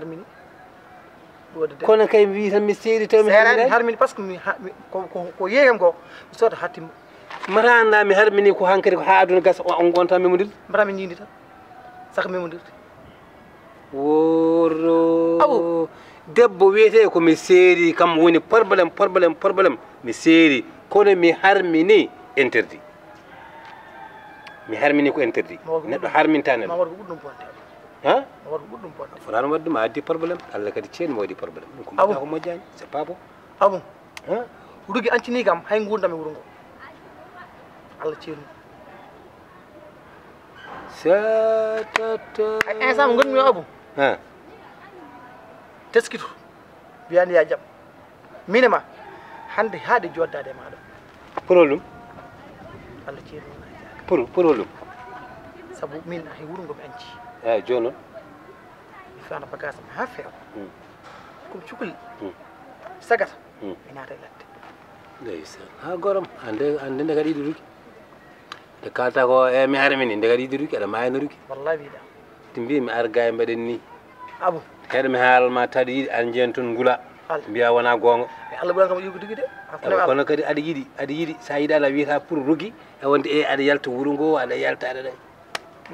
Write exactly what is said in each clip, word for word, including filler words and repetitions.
harmini. Kono kay mi wii tan mi seeri taw mi seerani harmini. Harmini par ce que mi ha- mi- ko ko ko yeeyam ko mi soota hattimba. Mata annda mi harmini ko hankadi ko haa aduna gasa o- on gonta memodirde. Mbata mi ñiindi tan saka memodirde. Woro. Awo. Debbo wiyetee ko mi seeri kam woni problème problème problème mi seeri kono mi harmini interdit. Mi harmini ko interdit. Neɗɗo harminta neɗɗo. Mamadou ko ɓuri ɗum bonde. Ha? Mamadou ko ɓuri ɗum bonde. Fotaano waɗde ma addi problème. Allah kadi ceeni mo waɗi problème. Ɗum ko mbaɗa ko moƴƴaani. C'est pas bon. Abu. Ha? Rugi ancini kam hay ngurdam e wuro ngo. Allah ceeni. Satata. Ay instant mo ngonmi o abu. Ha? Teskito. Wiyani ya jam. Mine ma hande haade joddade e maɗo. Pour holɗum? Allah ceerno. Pour pour holɗum? Sabu min hay wuro ngo mi anci. Eyi jooni noon? Mi fana bagage am ha feewa. Hmm. Komi cukli. Hmm. Sagata. Hmm. Mi naata e ladde. Ndeysan ha gorom ande ande nde kadi yiɗi rugi. Nde kalta ko e mi harmi ni, nde kadi yiɗi Ruki, aɗa maayi no Ruki. Wallahi wiɗa. Ti mbi mi ar gaay mbaɗen ni. Abu. Heɗo mi haalal ma taɗa yiɗi, aɗa jeyan toon ngula. Al. Mbiya wona goonga. E Allah ɓuran kam yiɗude de. Awa, kono kadi aɗa yiɗi, aɗa yiɗi, sa yiɗi ala wiyata pour Ruki, e wonde e aɗa yalta wuro ngo, aɗa yalta, aɗa ɗa.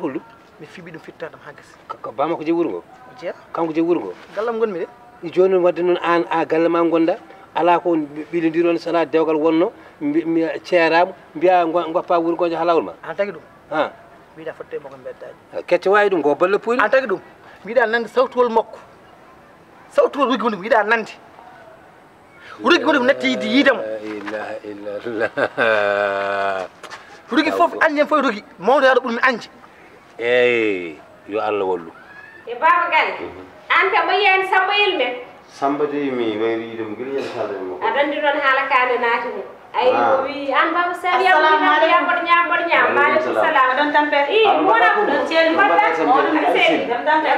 Holɗum? Mi fiɓi ɗum fittatam ha gasi. Ko, ko bamako jeyi wuro ngo? Jeya. Kanko jeyi wuro ngo? Gallam ngonmi de. Jooni noon, wadde noon, aan, a galle ma ngonɗa, alaa ko ɓilondiron, so alaa dewgal wonno, mbi-, mi ceeraama, mbiya ngo-, ngoppa wuro ngo, njaha laawol ma. Aan tagi ɗum? Ha. Mbiɗa fotte makko mbeddaaji. Kecce waawi ɗum, ko balle puuli. Aan tagi ɗum? Mbiɗa nande sawtuwol makko. Sawtuwol Ruki woni, mbiɗa nande. Ruki woni ko natti yiide, yiide mo. La ilaha illallah. Ruki fof, anndi en fof Ruki. Mawɗo yaaɗo ɓurmi anndi. Eey, yo Allah wallu. E Baaba Galle, aan kam a yiyaani Samba Yel men? Samba de mi wayri yiide mo gila ñande haalde mo. Aɗa anndi noon haala ka nde naati mo. Ay, o wi aan Baaba Saliya, assalamu aleykum. Mboɗo ñaam, mboɗo ñaam. Maaleykum salam. Mboɗon tampere. Ii, mboɗo ɗon ceeli. Mbaɗɗa? Mboɗo ɗon ceeli. Jam tan kay.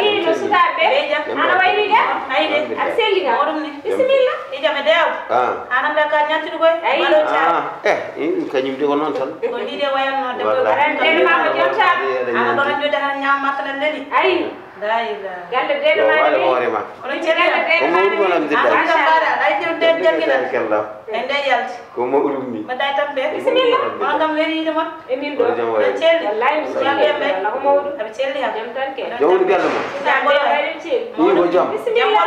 Ii, no sukaaɓe ɓe? Ana wayri de? Ay de. Aɗa selli ka? Mboɗo ɗum ni. Bisimilla. Ijame dew. Ah. An annda ka ñattude koy. Ayi. Mbaɗo caɗ. Ah, eh, in kañum de ko noon tan. Ko ni de wayanno de. Wallahi. Aɗa anndi ma ko jonta. Aɗa ɗo ñamde tan ñaam makko nan neli. Ayi. La ilaha. Galle de no ma. Wale hoore ma. Onon ceerno. Ko mawɗum alhamdulillah. An kam mbaɗa ay tew de jangina. Barakallah. En de yalti. Ko mawɗum ni. Mbaɗa e tampere. Bisimilla. Onon kam weli yiide mon. E min ɗo. Onon ceerno. Wallahi mi ceerno. Walla ko mawɗum. Aɓe ceerno kam. Jam tan ke. Jam woni galle ma. Jam woni galle ma. Ii ko jam. Bisimilla.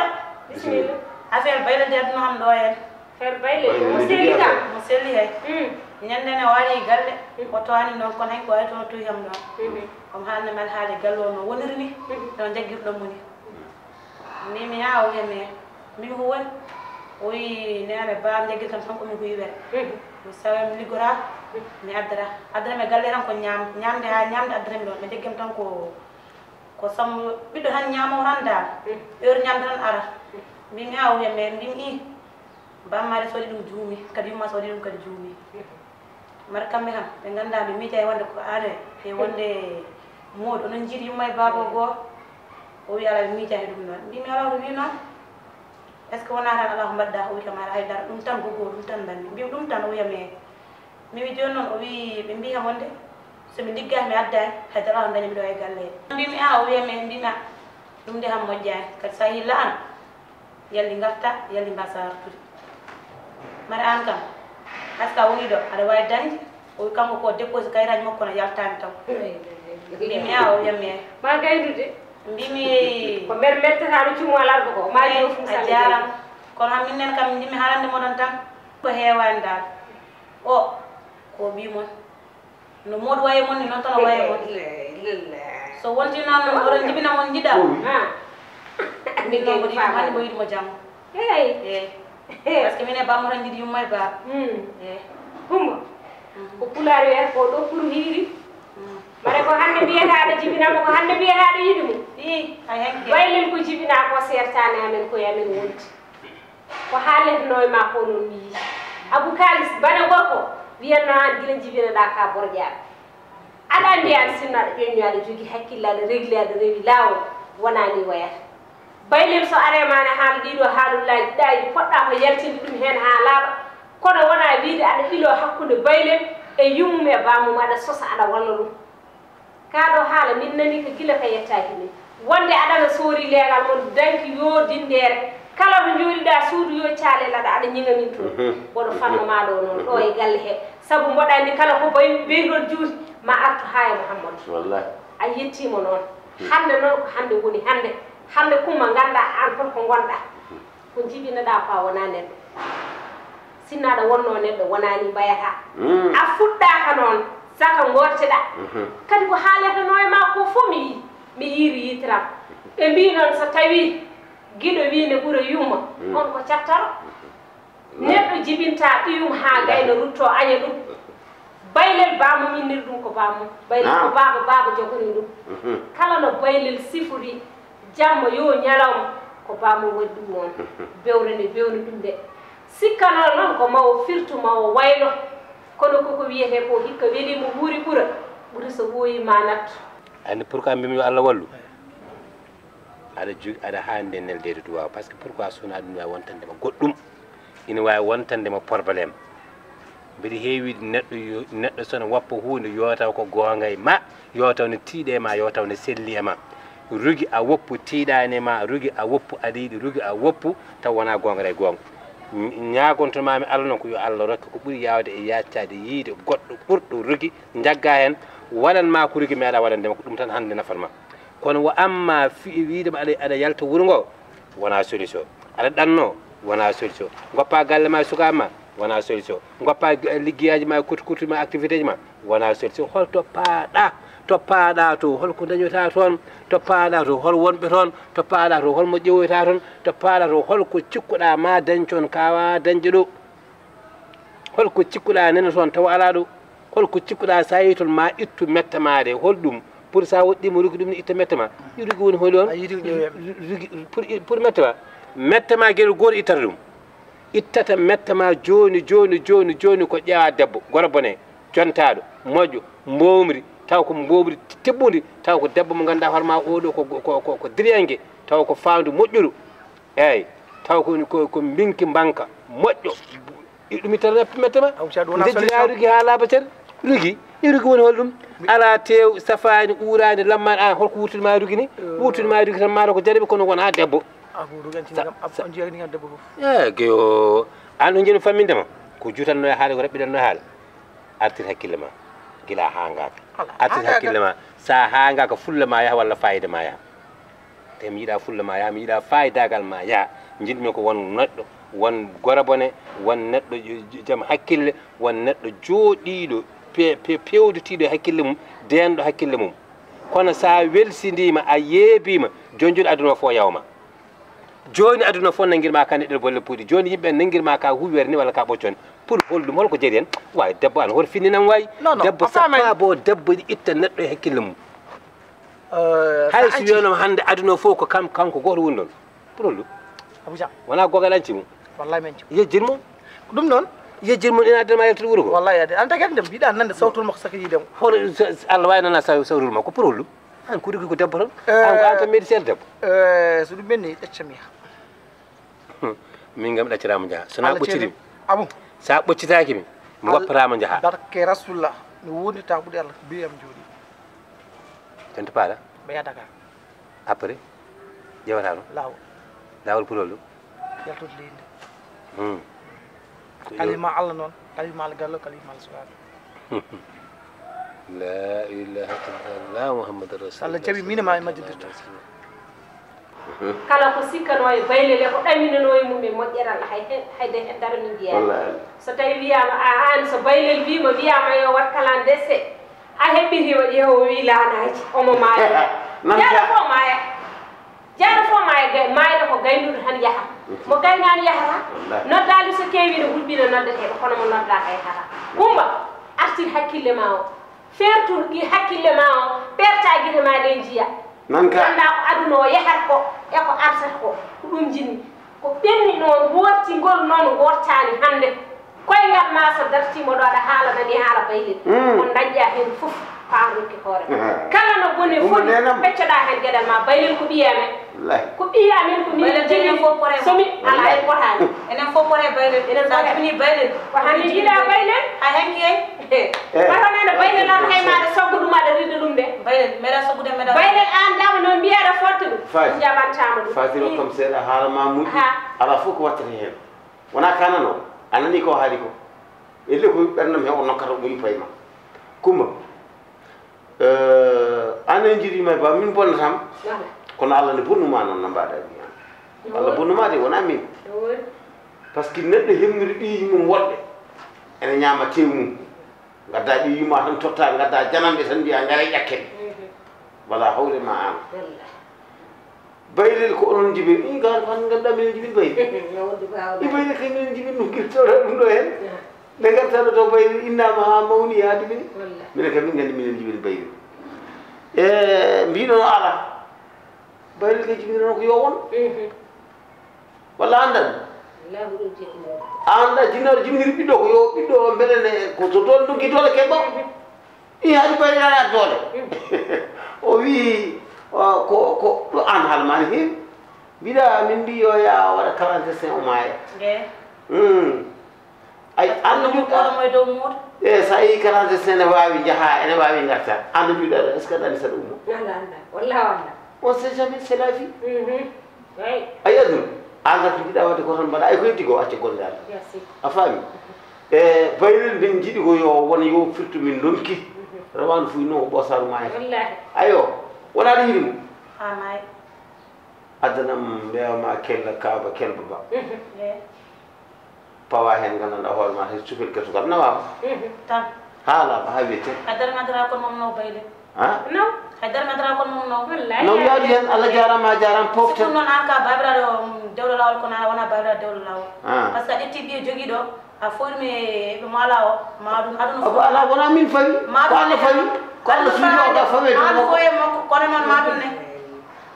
Bisimilla. Affaire Baylel de aduna kam ɗo en. Affaire Baylel, mo selli kam. Mo selli hay. Mm. Ñande ne waali galle, mm, o towani noon, kono hay ko wawi toon o towi kam ɗon. Mhm. Omo haalna mi alhaali galle o no woniri ni, mhm, no jaggirɗon mo ni. Mbimi, "Ha?" O wiya mi, mbimi, "Ko woni?" O wi, "Neene ba jaggirtam tan ko min ko yiwere." Mhm. Mi sawa mi liggora, mhm, mi addata. Addata mi galle tan ko ñaam-, ñaamde ha ñaamde addata mi ɗon. Mi jaggim tan ko Ko Sambo ɓiɗɗo tan ñaamo tan daal. Mm. Heure ñamde tan ara. Mm. Mbimi, "Ha?" O wiya mi, mbimi, "Ih, bammaade so waɗi ɗum juumi, kadi yumma so waɗi ɗum kadi juumi." Mm. Mbaɗa kamɓe kam, ɓe nganndaa ɓe miija e wonde ko aade, e wonde moodi onon njiidi yumma e baaba o goo. O wiya, "Alaa, ɓe miijaani ɗum noon." Mbimi, "Alaa, ko wi noon? Est-ce que wonaa tan alaa ko mbaɗɗa?" O wiya, "Mara hay dara, ɗum tan ko goo, ɗum tan mbaɗmi." Mbimi, "Ɗum tan?" O wiya mi, Mi wi jooni noon, o wi, ɓe mbi kam wonde so mi liggaaki mi addaani, hay dara on daña mi ɗo e galle he. Mbimi, "A?" O wiya mi, mbimi, "A, ɗum de kam moƴƴaani. Kadi so a yilla an, yalli ngarta, yalli mbasa artude. Mara an kam, hay so a woni ɗo, aɗa waawi dañde." O wi kanko ko déposé kayitaaji makko kono yaltaani taw. Mbimi, "A?" O wiya mi, "Eey." Ma gaynude. Mbimi, ko mer mertata no cumo alarba ko, ma eey, joofu a jaaraama. Kono kam minen kam mbimi haalande moɗon tan, ko heewaani dal. O, ko ɓii mon. No Modou wayi mon ni, noon tan o wayi mon. La ilaha illallah. So wonti noon, oɗon jibina mon jiɗa. Ha. Min noon, mboɗo yiɗi mo hannde, mboɗo yiɗi mo janngo. Eey. Eey. Par ce que min e bammo tan jiɗi yumma e baaba. Hmm. Eey. Humma. Hmm. Ko pulaar wiyata ko ɗo ɓuru hiiri. Hmm. Mare ko hannde mbiyata aɗa jibina mo, ko hannde mbiyata aɗa yiɗi mo. Ii, hay hanki. Baylel ko jibina ko sertaani amen, ko e amen wonti. Ko haaletnoo e maa ko noon mi yii. Abou Kaalis, bane gorko, wiyatnoo aan gila njibinoɗaa ka borƴaaɗo. Aɗa anndi aan sinno aɗa ƴoññoo, aɗa jogii hakkille, aɗa regli, aɗa rewi laawol, wonaa nii wayata. Baylel so aree maa ne haala ɗii ɗoo haalullaaji ɗaayɗi poɗɗaa ko yaltinde ɗum heen haa laaɓa, kono wonaa wiyde aɗa ɓiloo hakkunde baylel e yummum e bammum, aɗa sosa, aɗa walla ɗum. Kaa ɗoo haala, min nanii ka gila ka yettaaki min. Wonde aɗana soori leegal mon danki yoo dindeere. Kala to njooɗiɗaa suudu yoo caalel aɗa, aɗa ñiŋa min toon. Mhm. Mboɗo fanno maa ɗoo noon, ɗoo e galle he. Sabu mboɗo anndi kala ko bay-, beyrol juuti, ma artu haa e Muhammadu. Wallahi. A yettiima noon. Hmm. Hannde noon ko hannde woni hannde. Hannde kumma nganndaa aan hol ko ngonɗaa. Hmm. Ko njibinoɗaa ko a wonaa neɗɗo. Sinno aɗa wonnoo neɗɗo, wonaa nii mbayataa. Mm. A fuɗɗaaka noon, saka ngoorteɗaa. Mhm. Kadi ko haaletenoo e maa ko fof mi yii, mi yiiri yiitiram. Ɓe mbii noon so tawii giɗo wii ne ɓura yumma, mm, on ko cattaro. Mm. Neɗɗo jibinta ɓiyum haa gayna ruttoo aña ɗum. Baylel baamum inniri ɗum ko baamum. Baylel ko baaba, baaba joganii ɗum. Mhm. Kala no baylel sifori jamma yoo ñalawma, ko baamum waɗi ɗum noon. Bewre nde bewni ɗum nde. Sikkanoo noon ko mawo firtu, mawo waylo. Kono koko wiyetee ko hikka welii mo wuuri ɓura, ɓuri so ɓooyii ma nattu. Anndi pourquoi mbimi yo Allah wallu? Aɗa jog-, aɗa haandi e neldeede duwaaw. Par ce que pourquoi so wonaa ɗum ne waawi wontande ma goɗɗum? Ina waawi wontande ma problème. Mbeɗa heewi neɗɗo yo, neɗɗo so no woppa huunde, yo taw ko goonga e ma, yo taw no tiiɗi e ma, yo taw no selli e ma. Rugi a woppu tiiɗaani e ma, rugi a woppu aɗa yiɗi, rugi a woppu taw wonaa goonga e goonga. Ñaagonto maami Allah noon ko yo Allah rokke ko ɓuri yaawde e yaaccaade yiide goɗɗo ɓurɗo rugi njagga heen, waɗan ma ko rugi meeɗa waɗande ma, ko ɗum tan hannde nafan ma. Kono wo amma fi-, wiide ma aɗa, aɗa yalta wuro ngo, wonaa solution. Aɗa ɗanno, wonaa solution. Ngoppa galle ma e sukaaɓe ma, wonaa solution. Ngoppa liggeyaaji ma e kurti kurti ma, activité ji ma, wonaa solution. Hol to paaɗa? To paaɗa to, hol ko dañoyta toon? To paaɗa to, hol wonɓe toon? To paaɗa to, hol mo ƴeewoyta toon? To paaɗa to, hol ko cikkuɗa ma dañ toon, kawa dañde ɗo? Hol ko cikkuɗa nena toon tawa alaa ɗo? Hol ko cikkuɗa so a yii toon ma ittu mette ma ɗe? Hol ɗum? Pour so a woɗɗiima rugi ɗum ne itta mette ma? Rugi woni holi on? Rugi pour, pour mette ma. Mette ma geɗel gooto ittata ɗum. Ittata mette ma jooni, jooni, jooni, jooni ko ƴeewa debbo, gorko bone, jontaaɗo, moƴƴo, mboomri, taw ko mboomri tebbundi, taw ko debbo mo ngannduɗaa hoore ma oɗo ko, ko, ko, ko diriyanke, taw ko faandu moƴƴuru. Eeyi, taw ko, ko, ko mbinki mbanka moƴƴo. Ɗum ittata mette ma. Aw, sa ɗum wona solution. Ndejjira rugi haa laaɓa cer. Rugi, i rugi woni hol ɗum? Alaa teew, safaani, uuraani, lammaani, aan hol ko wurtini ma rugi ni? Wurtini ma rugi tan maata ko jarabi kono wonaa debbo. Abu rugi an tini kam, an jiyani kam debbo fof. Eeyi, geyo, aan ɗum jeni famminde ma. Ko jutanno e haala, ko raɓɓiɗanno e haala. Artir hakkille ma, gila haangaaka. Artir hakkille ma, so a haangaaka fulla ma yaha walla fayida ma yaha. Te mi yiɗa fulla ma yaha, mi yiɗa fayidaagal ma yaha. Njiɗmi ko won neɗɗo, won gorko bone, won neɗɗo j-, j-, jam hakkille, won neɗɗo jooɗiiɗo, pe-, pe-, peewdotiiɗo e hakkille mum, deenɗo hakkille mum. Kono so a welsindiima, a yeebiima, jooni jooni aduna o fof yawma. Jooni aduna fof nanngirma ka neɗɗo bolle puuɗi. Jooni yimɓe nanngirma ka huwere ni walla ka ɓoccon. Pour hol ɗum, hol ko jari hen? Waay, debbo an, hoto finninam waay. Non, non, debbo sappa bo debbo itta neɗɗo e hakkille mum. Hay so wiyanoma hannde aduna o fof ko kam, kanko gooto woni ɗon. Pour hol ɗum? Abuja. Wona gogal anci mum. Wallahi men. Yejjir mo. Ko ɗum noon. Yejjir mo ina addanma yaltude wuro ko. Wallahi ade. An tagi ande mbiɗa nande sawtul makko saka yiidemo. Hoto so, so Allah wawi nana saw-, sawtul makko. Pour hol ɗum? An ko rugi ko debbo tan. An ko an tan meɗi seeɗa debbo. Eh, so ɗum ɓenni ɗaccam yaha. Min kam ɗaccatama jaha. So na ɓoccitimi. Abu. Sa ɓoccitaki mi. Mi wappatama jaha. Barke Rasulullah. Mi wondita ɓuuri Allah. Biyam jooɗi. Tonto paala. Ɓe yadaka. Après, ƴewata ɗum? Laawol. Laawol pour hol ɗum? Yaltude leydi ndi. Hmm. Kalima Allah noon, kalima Allah gallo, kalima Allah sukaaɓe. La ilaha illallah Muhammadur Rasulullah. So Allah jaɓi, min e ma en majjodirto. Kala ko sikkanoo e baylel e ko ɗaminanoo e mum e moƴƴere Allah, hay he-, hay de heddata min jeyaa. Wallaahi. So tawii wiyaama a, aan so baylel wiima, wiyaama yo wat kalandese, a heɓɓitiima ƴeew o wii laanaaji, omo maaya. Nan Jaaɗo fof maaya. Jaaɗo fof maaya, gay-, maayde ko gaynuɗo tan yaha. Mo gaynaani yahata. Wallaahi. Noddaali so keewi ne hulɓina noddeteeɗo, kono mo noddaaka yahata. Kumba, artir hakkille ma o. Feertu ɗi hakkille ma o. Ɓeerta gite ma ɗe njiya. Nan ka. Gannda ko aduna o yahata ko, e ko artata ko. Ko ɗum jinmi. Ko ɓenni noon, worti ngol noon wortaani hannde. Koyngal ma so dartiima ɗo aɗa haalana mi haala baylel. Mm. Ko dañƴa heen fof, paam rokki hoore ma. Aha. Kala no boni foti, peccoɗa heen geɗal ma. Baylel ko ɓiye amen. Wallaahi. Ko ɓiye amen, ko min jogii fof pore. So mi alaa en potaani. Enen fof pore baylel. Enen pore. Sa jibini baylel. Ko hannde jiɗa baylel? Hay hanki ey. Eh. Wata nana baylel an hay ma aɗa sogga ɗum, aɗa ridda ɗum de. Baylel, meɗa soggude, meɗa. Baylel an dama noon mbiyaɗa forte ɗum. Faati. Jaɓantaama ɗum. Faati, rokkam seeɗa, haala ma moƴƴi. Aha. Alaa fof ko wattata heen. Wona ka nanoo, a nanii ko haali ko. Elle ko ɓernam he o nokkata o ɓuri payma. Kumba, eh, an en jiɗima ba min bonnatam. Wala. Kono Allah ne bonnuma noon no mbaɗa ni an. Allah bonnuma de, wona min. Par ce que neɗɗo hemnude ɓiiji mum woɗɓe, ene ñaama tew mum. Ngadda ɓiiji ma tan totta, ngadda jananɓe tan mbiya ngara ƴakken. Mhm. Wala hawle ma an. Wallahi. Baylel ko onon njibin. Ii, gaan ko hannde ngannduɗaa minen njibin baylel. No wonde baawɗaa. I baylel kay minen njibin ɗum, gila tawata ɗum ɗo heen. Aha. Nde ngartaa ɗo taw baylel innaama haa mawni, haa ɗumini. Wallaahi. Minen kay min nganndi minen njibin baylel. E, mbiɗon ala. Baylel kay jibinirano ko yo won. Mhm. Walla anndan? Wallaahi ko ɗum jibinirmi. A anndaa jinnoore jibiniri ɓiɗɗo ko yo ɓiɗɗo o mbele ne ko so toon ndonki doole keɓɓo? Mhm. I haɗi bayraɗa doole. O wii, o, ko, ko ɗo an haala ma ne heewi. Mbiɗa min mbi yo ya waɗa quarante-cinq o maaya. Nge. Hmm. Ay, anndo mbiɗa. Kono mo e dow muudo. E so a yii kala de, so ene waawi njaha, ene waawi ngarta. Anndo mbiɗa, est-ce que aɗa anndi saɗa ummo? Alla, alla. Walla, walla. On sait jamais, c'est la vie. Mhm. Ay. Ay, aduna. An kadi mbiɗa waɗde ko tan mbaɗa. Ay, ko heddi ko, acca golle Allah. Merci. A faami? E, baylel min njiɗi ko yo won yo firtu min ndonki. Mhm. Rawane fuy noon ko ɓoosaru maayata. Wallaahi. Ayo, wonaa ɗo yiɗi mo. Haa maay. Addanam mbeewa ma kella kaaba kelba ba. Mhm. Eey. Pawa heen nganndanɗaa hoore ma, hay cufel gertogal nawaama. Mhm. Tan. Haa laaɓa, haa wiyetee. Haydara Madara kon moom naw bayle. Ha? Naw. Haydara Madara kon moom naw. Wallaahi. Naw yaadu heen, Allah jaaraama, a jaaraama, poften. Surtout noon aan ka baabiraaɗo, um, dewɗo laawol, kono aan a wonaa baabiraaɗo dewɗo laawol. Ah. Parce que a ƴetti ɓiye jogiiɗo, a fooyɗum e ɓe mo alaa o, ma ɗum aduna fof. Abo alaa, wonaa min fawi. Ma ko Allah fawi. Ko Allah suuji o ka fawe ɗum. Aan foye makko, kono noon ma ɗum ne.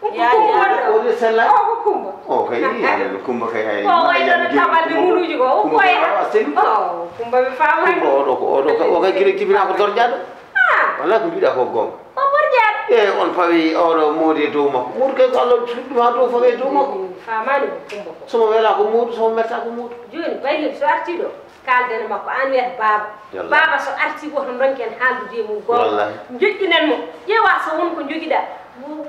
Yaa, yaa. O de sella. O ko Kumba. O kay, ii, aɗa anndi Kumba kay, ay, o ma wayno yani no joni tabalde Kumba ko, muluuji ko. O Kumba ko koye wawa seli. O, Kumba mi faamaani. Kumba oɗo ko, oɗo ko, o kay gila jibina ko dorƴaɗo. Ah. Wala ko mbiɗa ko goonga. O borƴaɗo. E on pawi oɗo moodi e dow makko. Moodi kay ko Allah suuɗi ma dow fawe e dow makko. Mi faamaani ko Kumba ko. Somo wela ko Moodu, somo metta ko Moodu. Jooni Baylim so arti ɗo. Kaalden e makko, aan wiyata baaba. Wallaahi. Baaba so artii, woto ndonken haaldude e mum goonga. Wallaahi. Njoƴƴinen mo, ƴeewa so won ko njogiɗaa,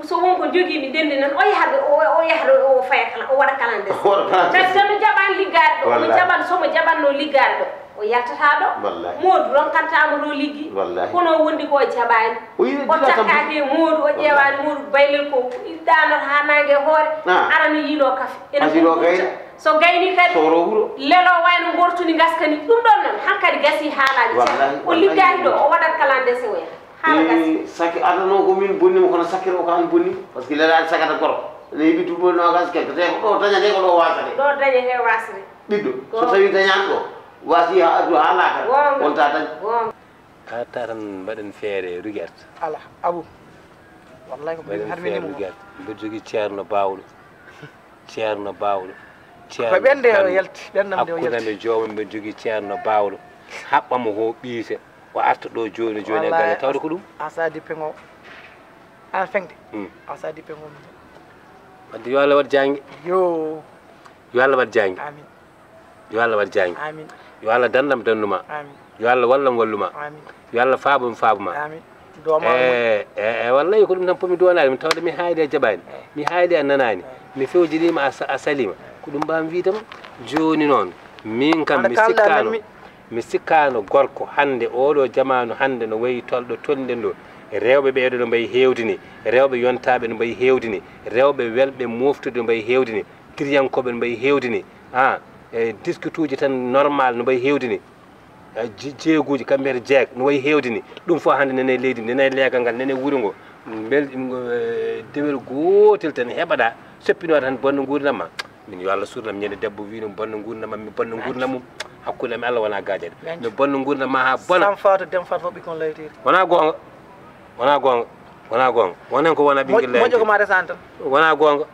so won ko njogiimi, ndenndinen, o yaha ɗo, o, o yaha ɗo, o faya kala, o waɗa kala ndes. O waɗa kala ndes. Par ce que mi jaɓaani liggaade ɗo, mi, wallaahi, jaɓan, so mo jaɓanno liggaade ɗo, o yaltataa ɗo. Wallaahi. Moodu ronkantaa mo ɗo liggi. Wallaahi. Kono o wondi ko o jaɓaani. O yiɗi o dilla tan takkaaki e Moodu, o ƴeewaani Moodu Baylel ko ɗaanata haa naange e hoore, ah, arano yiilo kafe. Ene asiro gayna. So gayni kadi, soro wuro. Lelo wayno gortuni ngaskani. Ɗum ɗon noon, hankadi gasi haalaani. Wallaahi, o liggaaki ɗo, wallaahi. O waɗat kala nde sewoya. Haala gasi. Saki adano ko min bonni mo, kono sakkere o ko an bonni. Parce que lelaade sakata gorko. Ne heɓi duuɓi nogas quelque, te ko ɗo dañate ko ɗo wasate. Ɗo dañate wasre. Ɓiɗɗo, so tawi dañaani ɗo, wasi ha addu ha laakara. Goonga. Wonta dañ. Goonga. Arta tan mbaɗen feere Ruguerte. Ala, Abu. Wallahi ko mbaɗen feere Ruguerte. Mbeɗa jogii ceerno baawɗo. Ceerno baawɗo. Ko ɓernde o yalti, ɓernde am nde o yalti. Hakkunde am e joomam mbeɗa jogii ceerno baawɗo. Haɓɓa mo ho ɓiite. O arta ɗo jooni jooni e galle tawde ko ɗum. Asa dippe ngo. An feŋde. Hmm. Asa dippe ngo. Wadde yo Allah waɗ jaange. Yo. Yo Allah waɗ jaange. Amin. Yo Allah waɗ jaange. Amin. Yo Allah danndam danndu ma. Amin. Yo Allah wallam wallu ma. Amin. Yo Allah faabam faabu ma. Amin. Duwa ma. E, e, e, wallahi ko ɗum tan pomi duwanaade mi tawde mi haali a jaɓaani. Eh. Mi haali a nanaani. Eh. Mi fewjiniima a sa-, a saliima. Ko ɗum mbaawmi wiyde ma. Jooni noon, miin kam mi sikkaano, mi sikkaano gorko hannde, ooɗo jamaanu hannde no wayi tolɗo tolnde ɗo. Rewɓe ɓeeɗo no mbayi heewde ni. Rewɓe yontaaɓe no mbayi heewde ni. Rewɓe welɓe mooftude no mbayi heewde ni. Tiriyankooɓe no mbayi heewde ni, a, e diskutuuji tan normal no mbayi heewde ni. E, je-, jeeguuji, kam mbiyata jeeg, no wayi heewde ni. Ɗum fof hannde nene e leydi, nene e leegal ngal, nene e wuro ngo. Mbel-, ngo, e, dewel gootel tan heɓaɗa, soppinoɗa tan bonno nguurndam ma. Min yo Allah suurnam ñande debbo wino bonno nguurndam ma, mi bonno nguurndam mum. Hakkunde am e Allah wona gaajaɗo. Mi bonno nguurndam ma haa bona. Sam Fatou, Dem Fatou fof ɓikkon laytiiɗo. Wona goonga. Wona goonga. Wona goonga. Wonen ko wona ɓinngel moƴƴo ko ma resani tan. Wona goonga.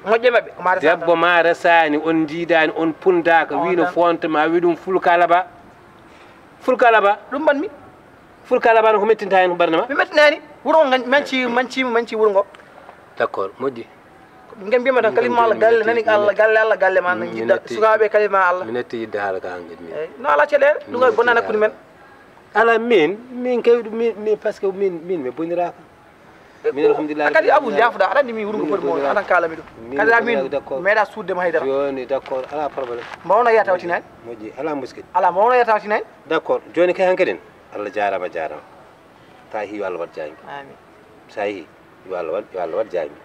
Moƴƴo maɓɓe ko ma resani tan. Debbo ma resani, on njiidaani, on pundaaka, wino fonto ma, wi ɗum fulkalaba. Fulkalaba. Ɗum mbaɗmi. Fulkalaba no ko mettinta heen ko ɓernde ma? Mi mettinaani. Wuro ngo manci, manci, manci wuro ngo. D'accord, moƴƴi. Ɓinngel mbiyata tan, kalima Allah galle, nani Allah galle, Allah galle ma, nani jiɗɗa sukaaɓe, kalima Allah. Mi natti yidde haala ka hankadi min. Eyi, no ala caɗeele, ɗum kay bonnani hakkunde men. Ala min, min kay, min, min, parce que min, min mi boniraaka. Min, alhamdulillah, kadi Abou, jaafuɗa, aɗa anndi min wuro ngo foti mo, aɗa kaalami ɗum. Kadi a min, meeɗa suuɗde ma haydara. Jooni, d'accord, ala problème. Mbo wona yaha tawtinaani? Moƴƴi, ala muskil. Ala, mbo wona yaha tawtinaani? D'accord, jooni kay hankadi en. Allah jaaraama, jaaraama. Sa yehi yo Allah waɗ jaange. Amin. Sa yehi yo Allah waɗ, yo Allah waɗ jaange.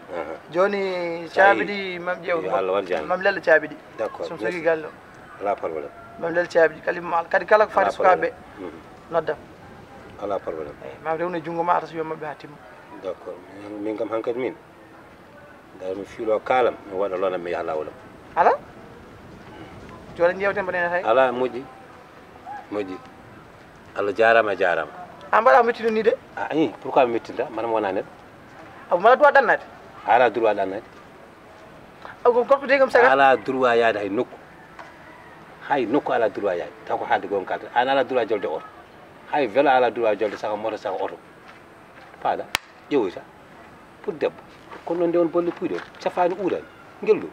Aha. Jooni caabi ɗi mam ƴeew. Yo Allah waɗ jaange. Mam lella caabi ɗi. D'accord. Sum sogi galle o. Ala problème. Mam lella caabi ɗi. Kadi ma-, kadi kala ko fati sukaaɓe. Mhm. Nodda. Ala problème. Eyi, mam rewne junngo ma, ata so yo maɓɓe haa timma. D'accord. Min, min kam hankadi min. Ndaa mi fiiloo kaalam, mi waɗa lonam, mi yaha laawol am. Alaa? Jooni njeewten mbaɗen e tawi. Alaa, moƴƴi. Moƴƴi. Allah jaaraama, a jaaraama. A mbaɗa ko mettiɗo ni de? A, i, pourquoi mi mettinta? Mbaɗa mi wona neɗɗo. A mbaɗa droit ɗannaade? A alaa droit ɗannaade. A ko gorko de kam saga. A alaa droit yaade hay nokku. Hay nokku a alaa droit yaade. Taw ko haalde goonga kaalta. Aan a alaa droit jolde oto. Hay vélo a alaa droit jolde saka moto, saka oto. Faaɗa, ƴeewoyta. Pour debbo. Kono noon nde on bolle puyɗe, cafaani uurani. Ngel ɗo.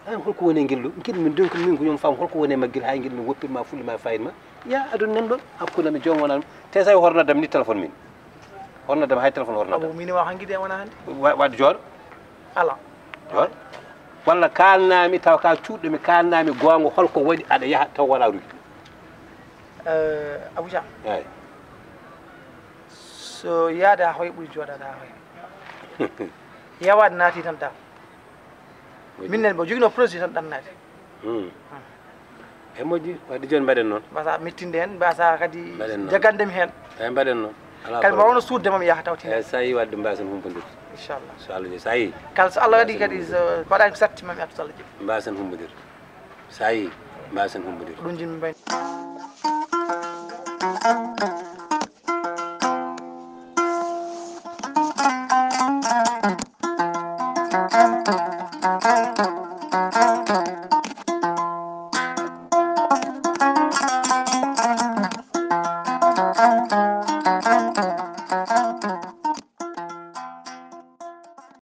An holko woni e ngel ɗo? Ngel min donc min ko yon fam holko woni e maggel haa ngel min woppirma fullima fayinma? Ya adun nan ɗon hakkunde mi joom wonano. Te sai horna dam ni téléphone min. Horna dam hay téléphone horna dam. Abu mini wa hangi de wona hande. Wa wa jooɗo. Ala. Jooɗo. Walla kalnami taw ka cuuɗɗo mi kalnami gonga holko waɗi aɗa yaha taw wala ruwi. Eh, Abuja. Ay. So yaada hoy ɓuri jooɗaade haa hoy. Yawaade naati tan dal. Min nen mbo jogino projet tan ɗannaade. E moƴƴi wadde jooni mbaɗen noon. Mbasa mettinde heen mbasa kadi jagande mi heen. Eyi mbaɗen noon. Kadi mbo wawno suutde ma mi yaha tawti. Eyi so a yii wadde mbasen humpondirde. Inchallah. So Allah jeyi so a yii. Kala so Allah waɗi kadi so mbaɗani ko satti ma mi artu so Allah jeyi. Mbasen humpondirde. So a yii mbasen humpondirde. Ɗum jinmi mbayni.